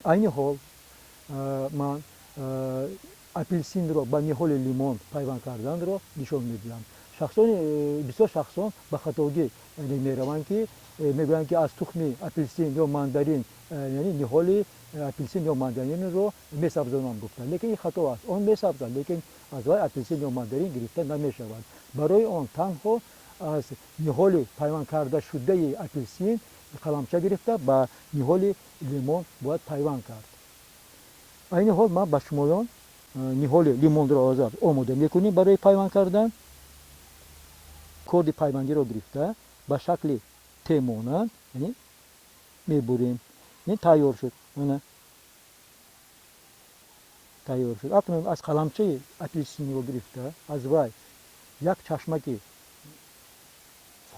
Айни ҳол ман апелсинро ба ниҳоли лимон пайванд карданро нишон медиҳам. Шахсони бисёр шахсон ба хатогӣ мераванд, ки мегӯянд, ки аз тухми апелсин ё мандарин, яъне ниҳоли апелсин ё мандаринро месабзонам гуфтанд. Лекин ин хато аст. Он месабзад, лекин аз вай апелсин ё мандарин гирифта намешавад. Барои он танҳо аз ниҳоли пайванд карда шудаи апелсин қаламча гирифта ба ниҳоли лимон бояд пайванд кард. Айни ҳол ман ба шумоён ниҳоли лимонро ҳозир омода мекунем барои пайванд кардан. Корди пайвандиро гирифта ба шакли Т монанд, яъне мебурем. Ин тайёр шуд. Ана тайёр шуд. Акнун аз қаламчаи апелсинро гирифта аз вай як чашмаки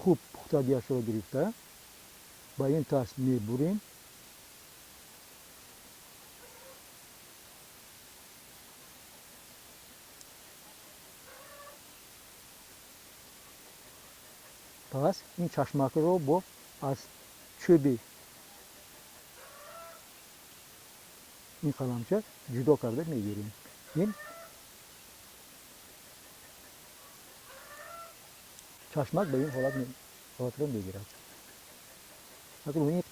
хуб пухтагиашро гирифта ба ин тас мебурем. Пас ин чашмакро бо аз чӯби ин қаламча ҷудо карда мегирем. Ин чашмак ба ин ҳолатро мегирад.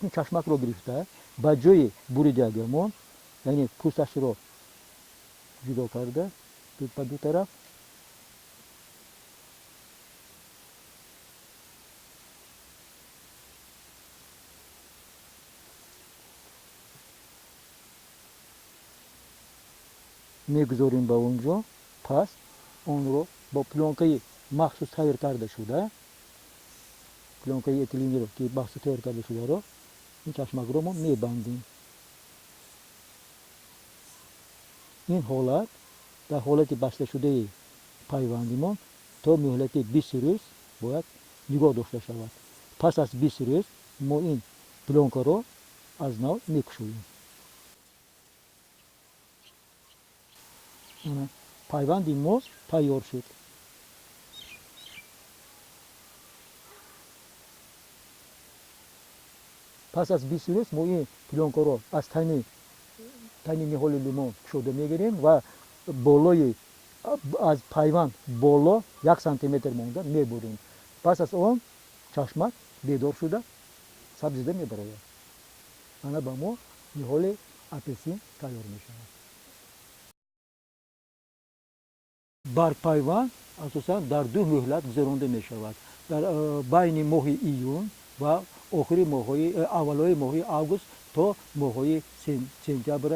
Ин чашмакро гирифта ба ҷои буридагиамон, яъне пӯсташро ҷудо карда ба ду тараф мегузорем ба он ҷо. Пас онро бо плёнкаи махсус тайёр карда шуда, плёнкаи этилиниро ки махсус тайёр карда шударо ин чашмакро мо мебандем. Ин ҳолат дар ҳолати басташудаи пайвандимон то муҳлати 20 рӯз бояд нигоҳ дошта шавад. Пас аз 20 рӯз мо ин плёнкаро аз нав мекушоем. Пайванди мо тайёр шуд. Пас аз 20 рӯз мо ин плёнкаро аз тани ниҳоли лимон кушода мегирем ва болои аз пайванд боло 1 сантиметр монда мебурем. Пас аз он чашмак бедор шуда сабзида мебарояд. Ана ба мо ниҳоли апелсин тайёр мешавад. Баргпайванд асосан дар ду муҳлат гузаронда мешавад. Дар байни моҳи июн ва охири моҳҳои, аввалҳои моҳи август то моҳҳои сентябр,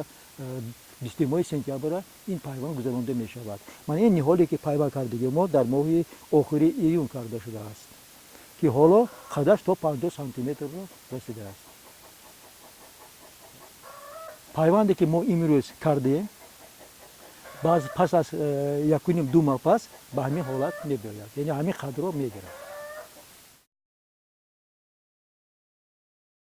20 моҳи сентябр ин пайванд гузаронда мешавад. Мана ин ниҳоле ки пайванд кардагии мо дар моҳи охири июн карда шудааст, ки ҳоло қадаш то 50 сантиметрро расидааст. Пайванде ки мо имрӯз кардем, баъз пас аз 1,5-2 моҳ пас ба ҳамин ҳолат мебиёяд, яъне ҳамин қадро мегирад.